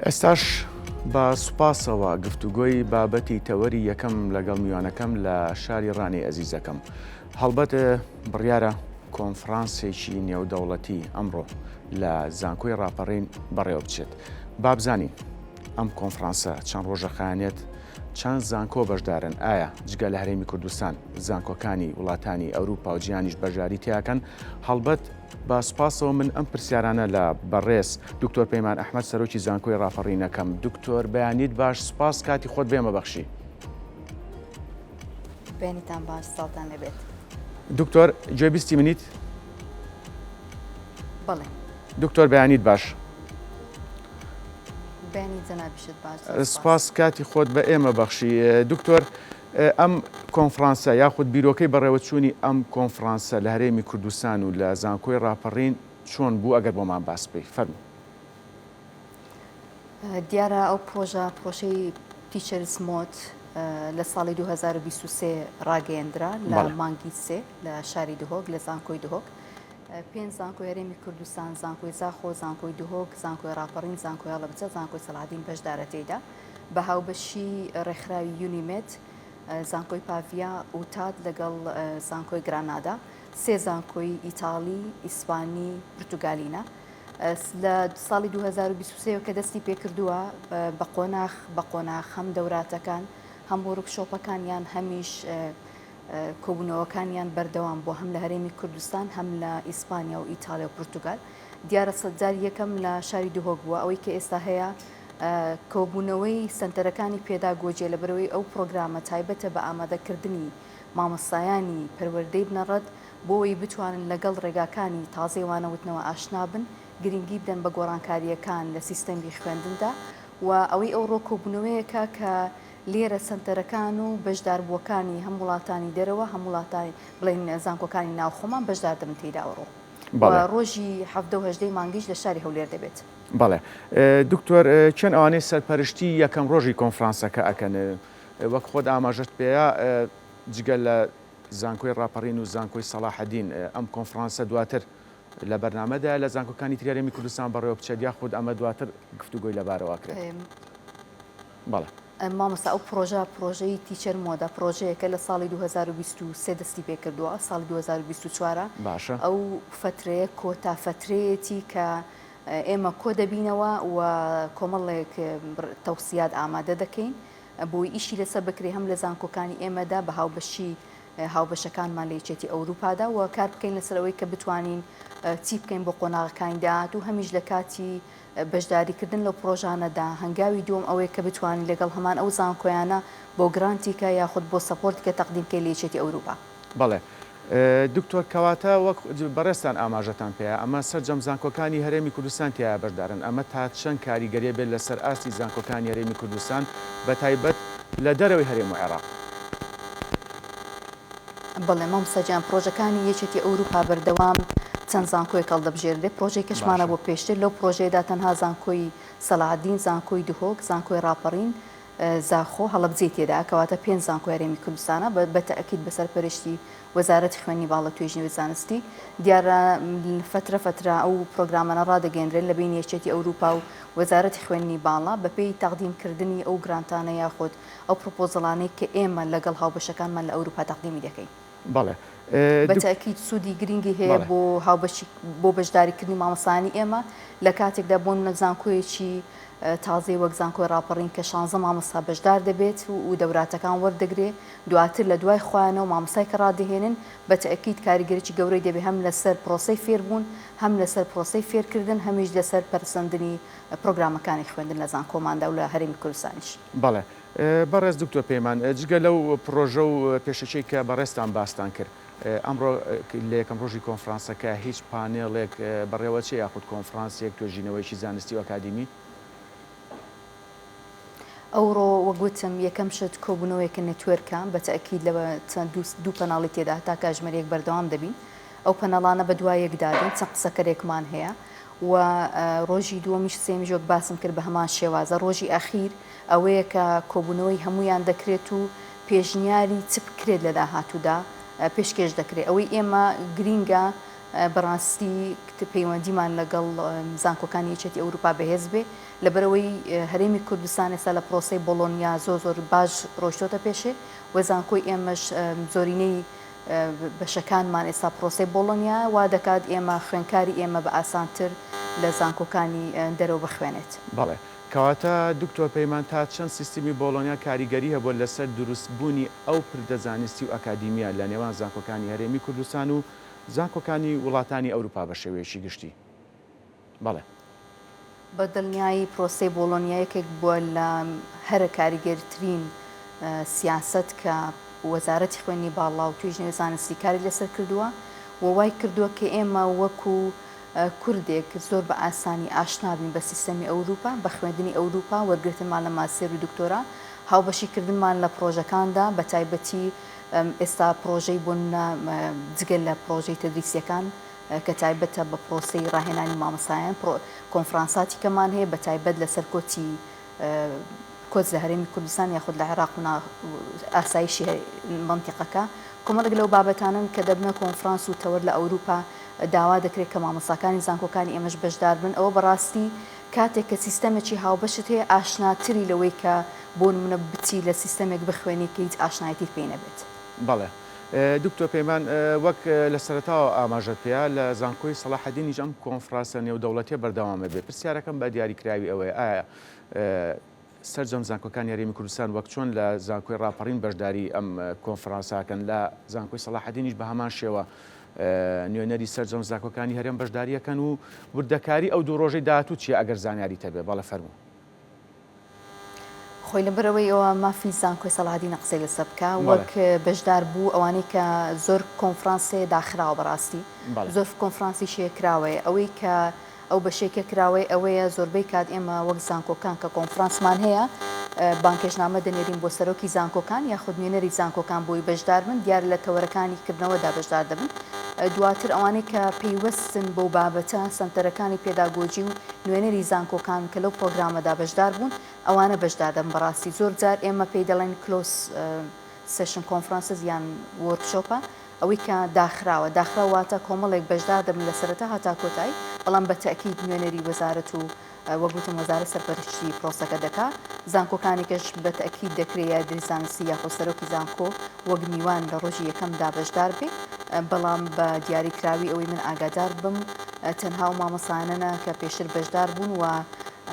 ئێستاش بە سوپاسەوە گفتوگۆی بابەتی تەوەری یەکەم لەگەڵ میوانەکەم لە شاری ڕانیەی ئەزیزەکەم. هەڵبەت بڕیارە کۆنفرانسێکی نێودەوڵەتی ئەمڕۆ لە زانکۆی ڕاپەڕین بەڕێوە بچێت. با بزانین ئەم کۆنفرانسە چەند ڕۆژە خایەنێت، چەند زانکۆ بەشدارن، ئایا جگە لە هەرێمی کوردستان زانکۆکانی وڵاتانی ئەوروپا و جیهانیش بەشداری تیاکەن؟ هەڵبەت بە سوپاسەوە من ئەم پرسیارانە لە بەڕێز دکتۆر پەیمان ئەحمەد سەرۆکی زانکۆی ڕاپەڕین ئەکەم. دکتۆر بەیانیت باش سوپاس کاتی خۆت بێمە بەخشی. بەیانیتان باش سڵاوتان لێبێت. دکتۆر گوێبیستی منیت؟ بەڵێ. دکتۆر بەیانیت باش. بەیانی جەنابیشت باش. سوپاس کاتی خۆت بە ئێمە بەخشی. دکتۆر ئەم کۆنفرانسە یاخود بیرۆکەی بەڕێوەچوونی ئەم کۆنفرانسە لە هەرێمی کوردستان و لە زانکۆی ڕاپەڕین چۆن بوو ئەگەر بۆمان باس بکەی فەرموو. دیارە ئەو پڕۆژە پڕۆژەی Teachers Mode لە ساڵی 2023 ڕاگەیەندرا لە مانگی سێ لە شاری دهۆک لە زانکۆی دهۆک. پێنج زانکۆی هەرێمی کوردستان، زانکۆی زاخۆ، زانکۆی دهۆک، زانکۆی ڕاپەڕین، زانکۆی هەڵەبجە، زانکۆی سەڵاحەدین بەشدارە تێیدا. بە هاوبەشی ڕێکخراوی یونیمێد، زانکۆی پاڤیا، ئوتاد لەگەڵ زانکۆی گرانادا، سێ زانکۆی ئیتاڵی، ئیسپانی، پرتوگالینە. لە ساڵی 2023 کە دەستی پێکردووە بە قۆناخ بە قۆناخ هەم دەوراتەکان هەم وۆرکشۆپەکانیان هەمیش کۆبوونەوەکانیان بەردەوام بووە هەم لە هەرێمی کوردستان هەم لە ئیسپانیا و ئیتاڵیا و پرتوگال. دیارە جاری یەکەم لە شاری دهۆک بووە، ئەوەی کە ئێستا هەیە کۆبوونەوەی سەنتەرەکانی پێداگۆجیە لەبەرئەوەی ئەو پڕۆگرامە تایبەتە بە ئامادەکردنی مامۆستایانی پەروەردەی بنەڕەت بۆ ئەوەی بتوانن لەگەڵ ڕێگاکانی تازەی وانەوتنەوە ئاشنا بن، گرنگی بدەن بە گۆڕانکارییەکان لە سیستەمی خوێندندا و ئەوەی ئەوڕۆ کۆبوونەوەیەکە کە لێرە سەنتەرەکان و بەشداربووەکانی هەم وڵاتانی دەرەوە هەم وڵاتانی بڵێین زانکۆکانی ناوخۆمان بەشدار دەبن تێیدا ئەوڕۆ و ڕۆژی 17 و 18 مانگیش لە شاری هەولێر دەبێت. بەڵێ دکتۆر کێن ئەوانەی سەرپەرشتی یەکەم ڕۆژی کۆنفرانسەکە ئەکەن وەک خۆت ئاماژەت پێیا جگە لە زانکۆی ڕاپەڕین و زانکۆی سەڵاحەدین ئەم کۆنفرانسە دواتر لە بەرنامەدایە لە زانکۆکانی تری هەرێمی کوردستان بەڕێوە بچێت یاخود ئەمە دواتر گفتوگۆی لەبارەوە ئەکرێت؟ بەڵێ. مامۆستا ئەو پڕۆژە پڕۆژەی Teacher Mode ە پڕۆژەیەکە لە ساڵی 2023 دەستی پێکردووە ساڵی 2024 باشە. ئەو فەترەیە کۆتا فەترەیەتی کە ئێمە کۆ دەبینەوە و کۆمەڵێک تەوسیات ئامادە دەکەین بۆی ئیشی لەسەر بکرێ هەم لە زانکۆکانی ئێمەدا بە هاوبەشی هاوبەشەکانمان لە یەکێتی ئەوروپادا و کار بکەین لەسەر ئەوەی کە بتوانین چی بکەین بۆ قۆناغەکانی داهاتوو هەمیش لە کاتی بەشداریکردن لەو پڕۆژانەدا، هەنگاوی دووەم ئەوەیە کە بتوانین لەگەڵ هەمان ئەو زانکۆیانە بۆ grant ێکە یاخود بۆ support ێکە تەقدیم بکەین لە یەکێتی ئەوروپا. بەڵێ دکتۆر کەواتە وەک بەڕێزتان ئاماژەتان پێیا ئەمە سەرجەم زانکۆکانی هەرێمی کوردستان تیایا بەشدارن ئەمە تا چەند کاریگەریە بێت لەسەر ئاستی زانکۆکانی هەرێمی کوردستان بەتایبەت لە دەرەوەی هەرێم و عێراق؟ بەڵێ مامۆستا گیان پڕۆژەکانی یەکێتی ئەوروپا بەردەوام چەند زانکۆیەک هەڵدەبژێردرێت پڕۆژەی کەشمانە باشە. بۆ پێشتر لەو پڕۆژەیەدا تەنها زانکۆی سەلاحەدین زانکۆی دهۆک زانکۆی ڕاپەڕین زاخۆ هەڵەبجەی تێدایە کەواتە پێنج زانکۆی هەرێمی کوردستانە بە تەئکید بە سەرپەرشتی وەزارەتی خوێندنی باڵا و توێژینەوەی زانستی دیارە فەترە فەترە ئەو پرۆگرامانە ڕادەگەیەندرێن لە بەینی یەکێتی ئەوروپا و وەزارەتی خوێندنی باڵا بەپێی تەقدیم کردنی ئەو grant انە یاخود ئەو پرۆپۆزەڵانەی کە ئێمە لەگەڵ هاوبەشەکانمان لە ئەوروپا تەقدیمی دەکەین. بەڵێ بە تەئکید سوودی گرینگی هەیە بۆ هاوبەشی بۆ بەشداریکردنی مامۆستایانی ئێمە لە کاتێکدا بۆ نمونە زانکۆیەکی تازەی وەک زانکۆی ڕاپەڕین کە شانزە مامۆستا بەشدار دەبێت و دەوراتەکان وەردەگرێ دواتر لە دوای خۆیانەوە مامۆستای کە ڕادەهێنن بە تەئکید کاریگەریی گەورەی دەبێ هەم لەسەر پرۆسەی فێربوون هەم لەسەر پرۆسەی فێرکردن هەمیش لەسەر پەرەسەندنی پرۆگرامەکانی خوێندن لە زانکۆماندا و لە هەرێمی کوردستانیش. بەڵێ بەڕێز دکتۆر پەیمان، جگە لەو پڕۆژە و پێشەکیەی کە بەڕێزتان باستان کرد، ئەمڕۆ لە یەکەم ڕۆژی کۆنفرانسەکە هیچ پانێڵێک بەڕێوەچێ یاخود کۆنفرانسێک، توێژینەوەیەکی زانستی و ئەکادیمی؟ ئەوڕۆ وەک وتم یەکەم شت کۆبوونەوەیەکە network ە، بە تەئکید لە چەند دوو پەناڵی تێدا هەتا کاژمێر یەک بەردەوام دەبین. ئەو پەنەڵانە بە دوای یەکدا دێن، چەند قسەکەرێکمان هەیە و ڕۆژی دووەمیش سێیەمیش وەک باسم کرد بە هەمان شێوازە، ڕۆژی ئەخیر ئەوەیە کە کۆبوونەوەی هەموویان دەکرێت و پێشنیاری چ بکرێت لە داهاتوودا پێشکێش دەکرێت. ئەوەی ئێمە گرینگە. بەڕاستی پەیوەندیمان لەگەڵ زانکۆکانی یەکێتی ئەوروپا بەهێز بێ لەبەرئەوەی هەرێمی کوردستان ئێستا لە پرۆسەی بۆڵۆنیا زۆر زۆر باش ڕۆیشتۆتە پێشێ و زانکۆی ئێمەش زۆرینەی بەشەکانمان ئێستا پرۆسەی بۆڵۆنیا وا دەکات ئێمە خوێنکاری ئێمە بە ئاسانتر لە زانکۆکانی دەرەوە بخوێنێت. بەڵێ. کەواتە دکتۆر پەیمان تا چەند سیستمی بۆڵۆنیا کاریگەری هەبووە لەسەر دروستبوونی ئەو پردە زانستی و ئەکادیمییە لە نێوان زانکۆکانی هەرێمی کوردستان و زانکۆکانی وڵاتانی ئەوروپا بە شێوەیەکی گشتی؟ بەڵێ. بە دڵنیایی پرۆسەی بۆڵۆنیا یەکێک بووە لە هەرە کاریگەرترین سیاسەت کە وەزارەتی خوێندنی باڵا و توێژینەوەی زانستی کاری لەسەر کردووە و وای کردووە کە ئێمە وەکو کوردێک زۆر بە ئاسانی ئاشنا بین بە سیستەمی ئەوروپا، بە خوێندنی ئەوروپا، وەرگرتنمان لە ماستێر و دکتۆرا، هاوبەشی کردنمان لە پڕۆژەکاندا بە تایبەتی ئێستا پڕۆژەی بۆ نمونە جگە لە پڕۆژەی تەدریسیەکان کە تایبەتە بە پڕۆسەی ڕاهێنانی مامۆستایان، کۆنفرانساتی کەمان هەیە بە تایبەت لەسەر کۆچی کۆچ لە هەرێمی کوردستان یاخود لە عێراق و ئاسایشی مەنتیقەکە، کۆمەڵێک لەو بابەتانەن کە دەبنە کۆنفرانس و تەوەر لە ئەوروپا داوا دەکرێت کە مامۆستاکانی زانکۆکانی ئێمەش بەشدار بن، ئەوە بەڕاستی کاتێک کە سیستەمێکی هاوبەشت هەیە ئاشناتری لەوەی کە بۆ نمونە بچی لە سیستەمێک بخوێنی کە هیچ ئاشنایەتیت پێی نەبێت. بەڵێ دکتۆر پەیمان وەک لە سەرەتاوە ئاماژەت پێیا لە زانکۆی سەڵاحەدینیش ئەم کۆنفراسە نێودەوڵەتیە بەردەوام ئەبێ پرسیارەکەم بە دیاریکراوی ئەوەیە ئایا سەرجەم زانکۆکانی هەرێمی کوردستان وەک چۆن لە زانکۆی ڕاپەڕین بەشداری ئەم کۆنفرانسە ئەکەن لە زانکۆی سەڵاحەدینیش بە هەمان شێوە نوێنەری سەرجەم زانکۆکانی هەرێم بەشداری ئەکەن و وردەکاری ئەو دوو ڕۆژەی داهاتوو چییە ئەگەر زانیاریت هەبێ بەڵێ فەرموو. خۆی لەبەرئەوەی ئەوە مافی زانکۆی سەڵاحەدینە قسەی لەسەر بکا وەک بەشدار بوو ئەوانەی کە زۆر کۆنفرانس هەیە داخراوە بەڕاستی زۆر کۆنفرانسیش هەیە کراوەیە ئەوەی کە ئەو بەشەی کە کراوەیە ئەوەیە زۆربەی کات ئێمە وەک زانکۆکان کە کۆنفرانسمان هەیە بانگهێشتنامە دەنێرین بۆ سەرۆکی زانکۆکان یاخود نوێنەری زانکۆکان بۆی بەشدار بن دیارە لە تەوەرەکانی کردنەوەدا بەشدار دەبن دواتر ئەوانەی کە پەیوەستن بەو بابەتە سەنتەرەکانی پێداگۆجی و نوێنەری زانکۆکان کە لەو پرۆگرامەدا بەشدار بوون ئەوانە بەشدار دەبن بەڕاستی زۆر جار ئێمە پێی دەڵێن closed session conferences یان workshop ە ئەوەی کە داخراوە، داخراو واتە کۆمەڵێک بەشدار دەبن لە سەرەتا هەتا کۆتایی، بەڵام بە تەئکید نوێنەری وەزارەت و وەک وتم وەزارەت سەرپەرشتی پرۆسەکە دەکا، زانکۆکانیکەش بە تەئکید دەکرێ یادری زانستی یاخۆ سەرۆکی زانکۆ وەک میوان لە ڕۆژی یەکەمدا بەشدار بێ، بەڵام بە دیاریکراوی ئەوەی من ئاگادار بم تەنها ئەو مامۆستایانەنە کە پێشتر بەشدار بوون و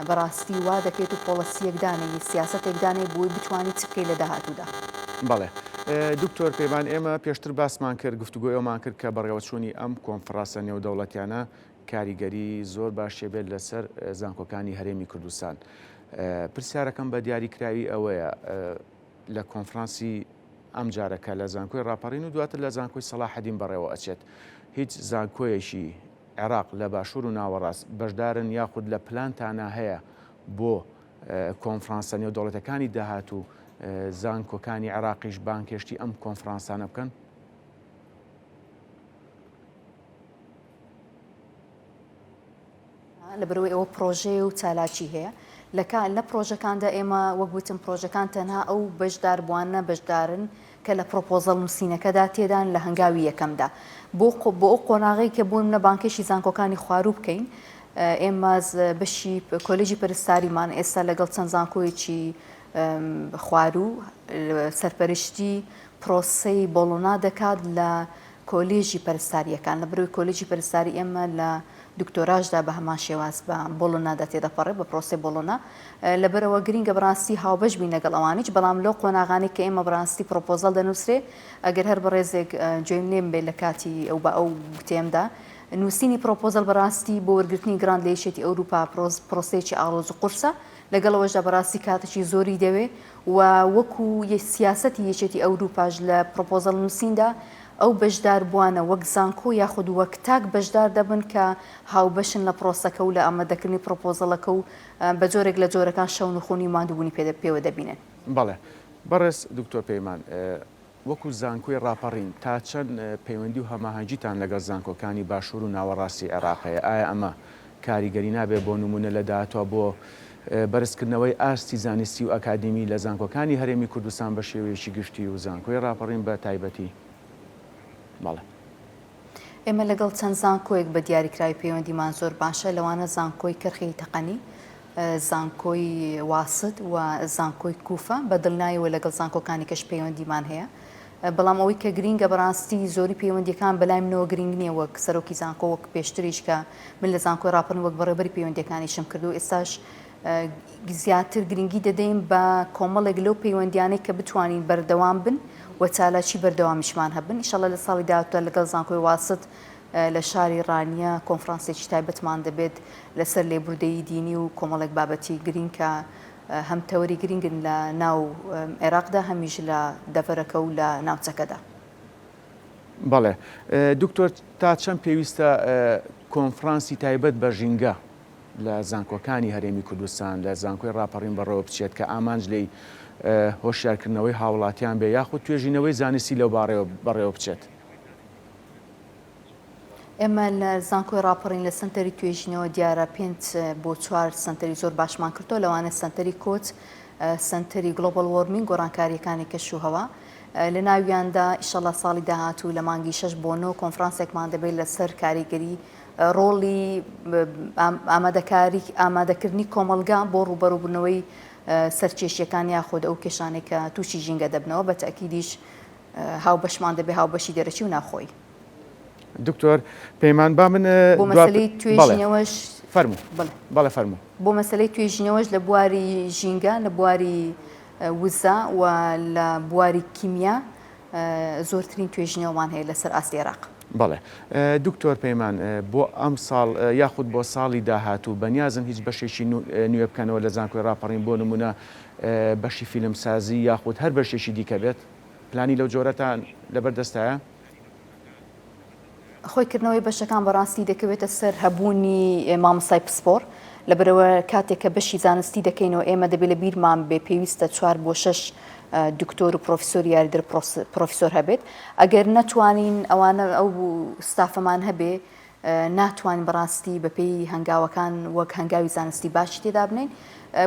بەڕاستی وا دەکەیت و پۆڵەسییەک دانێی، سیاسەتێک دانێی بۆی بتوانی چ بکەی لە داهاتوودا. بەڵێ دکتۆر پەیمان ئێمە پێشتر باسمان کرد، گفتوگۆی ئەومان کرد کە بەڕێوەچوونی ئەم کۆنفراسە نێودەوڵەتیانە کاریگەری زۆر باشی بێت لەسەر زانکۆکانی هەرێمی کوردستان. پرسیارەکەم بە دیاریکراوی ئەوەیە لە کۆنفرانسی ئەمجارە کە لە زانکۆی ڕاپەڕین و دواتر لە زانکۆی سەڵاحەدین بەڕێوە ئەچێت هیچ زانکۆیەکی عێراق لە باشوور و ناوەڕاست بەشدارن یاخود لە پلانتانا هەیە بۆ کۆنفرانسە نێودەوڵەتەکانی داهاتوو زانکۆکانی عێراقیش بانگهێشتی ئەم کۆنفرانسانە بکەن؟ لەبەرئەوەی ئەوە پرۆژەیە و چالاکی هەیە لە لە پرۆژەکاندا ئێمە وەک وتم پرۆژەکان تەنها ئەو بەشداربووانە بەشدارن کە لە پرۆپۆزەڵ نووسینەکەدا تێدان لە هەنگاوی یەکەمدا بۆ بۆ ئەو قۆناغەی کە بۆ نمونە بانکێشی زانکۆکانی خواروو بکەین ئێمە بەشی کۆلێژی پەرستاریمان ئێستا لەگەڵ چەند زانکۆیەکی خواروو سەرپەرشتی پرۆسەی بۆڵۆنا دەکات لە کۆلێژی پەرستارییەکان، لەبەرئەوەی کۆلێژی پەرستاری ئێمە لە دکتۆراشدا بە هەمان شێواز بە بۆڵۆنادا تێدەپەڕێت، بە پرۆسەی بۆڵۆنا، لەبەرئەوە گرینگە بەڕاستی هاوبەش بین لەگەڵ ئەوانیش، بەڵام لەو قۆناغانەی کە ئێمە بەڕاستی پرۆپۆزەڵ دەنووسرێ، ئەگەر هەر بەڕێزێک گوێیم لێم بێت لە کاتی ئەو بە ئەو گوتەیەمدا، نووسینی پرۆپۆزەڵ بەڕاستی بۆ وەرگرتنی گرانت لە یەکێتی ئەوروپا پرۆسەیەکی ئاڵۆز و قورسە، لەگەڵ ئەوەشدا بەڕاستی کاتێکی زۆری دەوێ و وەکو سیاسەتی یەکێتی ئەوروپاش لە پرۆپۆزەڵ نووسیندا ئەو بەشداربووانە وەک زانکۆ یاخود وەک تاک بەشدار دەبن کە هاوبەشن لە پرۆسەکە و لە ئامادەکردنی پرۆپۆزەڵەکە و بە جۆرێک لە جۆرەکان شەونخونی و ماندووبوونی پێوە دەبینن. بەڵێ بەڕێز دکتۆر پەیمان، وەکو زانکۆی ڕاپەڕین تا چەند پەیوەندی و هەماهەنگیتان لەگەڵ زانکۆکانی باشوور و ناوەڕاستی عێراق هەیە؟ ئایا ئەمە کاریگەری نابێت بۆ نموونە لە داهاتووە بۆ بەرزکردنەوەی ئاستی زانستی و ئەکادیمی لە زانکۆکانی هەرێمی کوردستان بە شێوەیەکی گشتی و زانکۆی ڕاپەڕین بە تایبەتی؟ بەڵێ. ئێمە لەگەڵ چەند زانکۆیەک بە دیاریکراوی پەیوەندیمان زۆر باشە، لەوانە زانکۆی کەرخی تەقەنی، زانکۆی واسط و زانکۆی کوفە، بە دڵنیایەوە لەگەڵ زانکۆکانی کەش پەیوەندیمان هەیە. بەڵام ئەوەی کە گرینگە بەڕاستی زۆری پەیوەندیەکان بەلای منەوە گرینگ نییە وەک سەرۆکی زانکۆ وەک پێشتریش کە من لە زانکۆی ڕاپەڕین وەک بەڕێوەبەری پەیوەندیەکانیشم کرد و ئێستاش زیاتر گرنگی دەدەین بە کۆمەڵێک لەو پەیوەندیانەی کە بتوانین بەردەوام بن و چالاکی بەردەوامیشمان هەبن ئیشەڵا لە ساڵی داهاتوودا لەگەڵ زانکۆی واسط لە شاری ڕانیە کۆنفرانسێکی تایبەتمان دەبێت لەسەر لێبوردەیی دینی و کۆمەڵێک بابەتی گرنگ کە هەم تەوەری گرنگن لە ناو عێراقدا هەمیش لە دەڤەرەکە و لە ناوچەکەدا. بەڵێ دکتۆر تا چەند پێویستە کۆنفرانسی تایبەت بە ژینگە لە زانکۆکانی هەرێمی کوردستان لە زانکۆی ڕاپەڕین بەڕێوە بچێت کە ئامانج لێی هۆشیارکردنەوەی هاوڵاتیان بێ یاخود توێژینەوەی زانستی لەو بارەیەوە بەڕێوە بچێت؟ ئێمە لە زانکۆی ڕاپەڕین لە سەنتەری توێژینەوە دیارە پێنج بۆ چوار سەنتەری زۆر باشمان کردووە لەوانە سەنتەری کۆچ، سەنتەری global warming گۆڕانکارییەکانی کەش و هەوا لە ناویاندا ئیشەڵا ساڵی داهاتوو لە مانگی شەش بۆ نۆ کۆنفرانسێکمان دەبێت لەسەر کاریگەری ڕۆڵی ئامادەکاری ئامادەکردنی کۆمەڵگا بۆ ڕووبەڕووبوونەوەی سەرکێشییەکان یاخود ئەو کێشانەی کە تووشی ژینگە دەبنەوە بە تەئکیدیش هاوبەشمان دەبێت هاوبەشی دەرەکی و ناوخۆیی. دکتۆر پەیمان با من بۆ مەسەلەی توێژینەوەش فەرموو بەڵێ بەڵێ فەرموو. بۆ مەسەلەی توێژینەوەش لە بواری ژینگە لە بواری وزە و لە بواری کیمیا زۆرترین توێژینەوەمان هەیە لەسەر ئاستی عێراق. بەڵێ دکتۆر پەیمان بۆ ئەمساڵ یاخود بۆ ساڵی داهاتوو بەنیازن هیچ بەشێکی نوێ بکەنەوە لە زانکۆی ڕاپەڕین بۆ نمونە بەشی فیلمسازی یاخود هەر بەشێکی دیکە بێت پلانی لەو جۆرەتان لەبەر دەستایە؟ خۆی کردنەوەی بەشەکان بەڕاستی دەکەوێتە سەر هەبوونی مامۆستای پسپۆڕ لەبەرئەوە کاتێک کە بەشی زانستی دەکەینەوە ئێمە دەبێت لە بیرمان بێ پێویستە چوار بۆ شەش دکتۆر و پرۆفیسۆری یاریدەر پرۆفیسۆر هەبێت ئەگەر نەتوانین ئەوانە ئەو ستافەمان هەبێ ناتوانین بەڕاستی بەپێی هەنگاوەکان وەک هەنگاوی زانستی باشی تێدا بنێین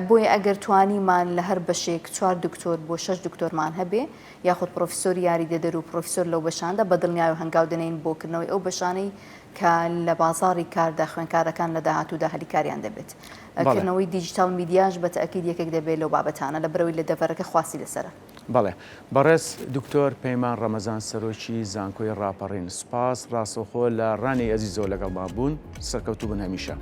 بۆیە ئەگەر توانیمان لە هەر بەشێک چوار دکتۆر بۆ شەش دکتۆرمان هەبێ یاخود پرۆفیسۆری یاریدەدەر و پرۆفیسۆر لەو بەشاندا بە دڵنیایەوە هەنگاو دەنێین بۆ کردنەوەی ئەو بەشانەی کە لە بازاڕی کاردا خوێندکارەکان لە داهاتوودا هەلی کاریان دەبێت. کردنەوەی دیجیتاڵ میدیاش بە تەئکید یەکێک دەبێت لەو بابەتانە لەبەرئەوەی لە دەڤەرەکە خواستی لەسەرە. بەڵێ بەڕێز دکتۆر پەیمان ڕەمەزان سەرۆکی زانکۆی ڕاپەڕین سوپاس ڕاستەوخۆ لە ڕانیەی ئەزیزەوە لەگەڵمان بوون سەرکەوتوو بن هەمیشە.